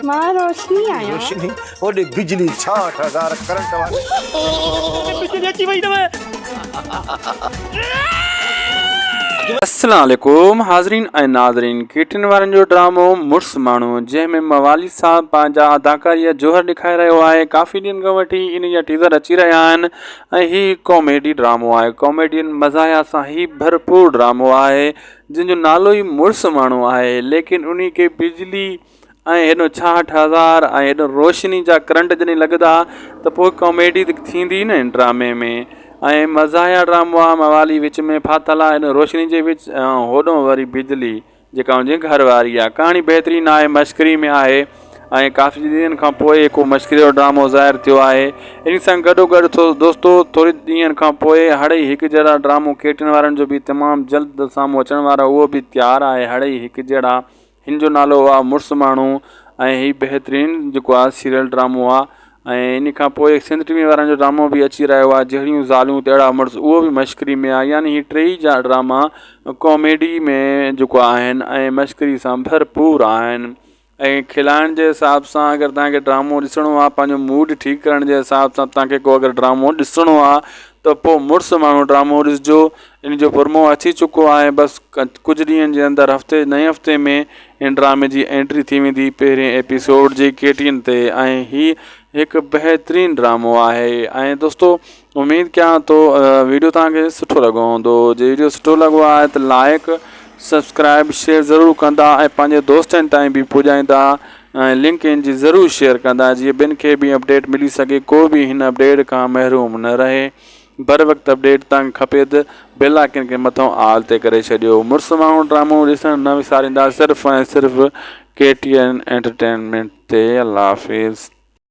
مان روشني آهيان. روشني؟ هوڏي بجلي 66 هزار ڪرنٽ واري. بجلي اچي وئي اٿو. السلام عليڪم حاضرين ۽ ناظرين ڪيٽن وارن جو ڊرامو مڙس ماڻهو جنهن ۾ موالي صاحب پنهنجا اداڪاري جا جوهر ڏيکاري رهيو آهي ڪافي ڏينهن کان وٺي ان جا ٽيزر اچي رهيا آهن ۽ هي ڪاميڊي ڊرامو آهي ڪاميڊين مزاحيه سان هي ڀرپور ڊرامو آهي جنهن جو نالو ئي مڙس ماڻهو آهي ليڪن انهي کي بجلي ۽ هيڏو 66 هزار ۽ هيڏو روشني جا ڪرنٽ جڏهن لڳندا ته پوء ڪاميڊي ته ٿيندي نه ڊرامي ۾ ۽ مزاحيه ڊرامو آهي موالي وچ ۾ ڦاٿل آهي هيڏو روشني جي وچ هوڏو وري بجلي جيڪا ان جي گهر واري آهي ڪهاڻي بهترين آهي مشڪري ۾ آهي ۽ ڪافي ڏينهن کان پوء هڪ مشڪري جو ڊرامو ظاهر ٿيو آهي ان سان گڏو گڏ ٿو دوستو ٿوري ڏينهن کان پوء هڙئي هڪ جهڙا ڊرامو ڪيٽن وارن جو به تمام جلد سامهون اچڻ وارو اهو به تيار آهي هڙئي هڪ جهڙا هن جو نالو آ مڙس ماڻهو ۽ هي بهترين جيڪو آ سيريل ڊرامو آ ۽ ان کان پوء سنڌ ٽي وي وارن جو ڊرامو به اچي رهيو آ جهڙيون زالون تهڙا مڙس اهو به مشڪري ۾ آ يعني هي ٽيئي جا ڊراما ڪاميڊي ۾ جيڪو آهن ۽ مشڪري سان ڀرپور آهن ۽ کلائڻ جي حساب سان اگر توهان کي ڊرامو ڏسڻو آ پنهنجو موڊ ٺيڪ ڪرڻ جي حساب سان توهان کي ڪو اگر ڊرامو ڏسڻو آ ته پوء مڙس ماڻهو ڊرامو ڏسجو ان جو پرمو اچي چڪو آهي بس ڪجهه ڏينهن جي اندر هفتي نئين هفتي ۾ ان ڊرامي جي انٽري ٿي ويندي پهرين ايپيسوڊ جي ڪي ٽي اين تي ۽ هي هڪ بهترين ڊرامو آهي ۽ دوستو اميد ڪيان ٿو ويڊيو توهان کي سٺو لڳو هوندو جي ويڊيو سٺو لڳو آهي ته لائڪ سبسڪرائب شيئر ضرور ڪندا ۽ پنهنجي دوستن تائين به پڄائيندا ۽ لنڪ ان جي ضرور شيئر ڪندا جيئن ٻين کي به اپڊيٽ ملي سگهي ڪو به هن اپڊيٽ کان محروم نه رهي بر وقت اپڊيٽ تان کپي ته بيل آئڪن کي مٿو آل تي ڪري ڇڏيو مڙس ماڻهو ڊرامو ڏسڻ نه وساريندا صرف ۽ صرف ڪي ٽي اين انٽرٽينمينٽ تي الله حافظ.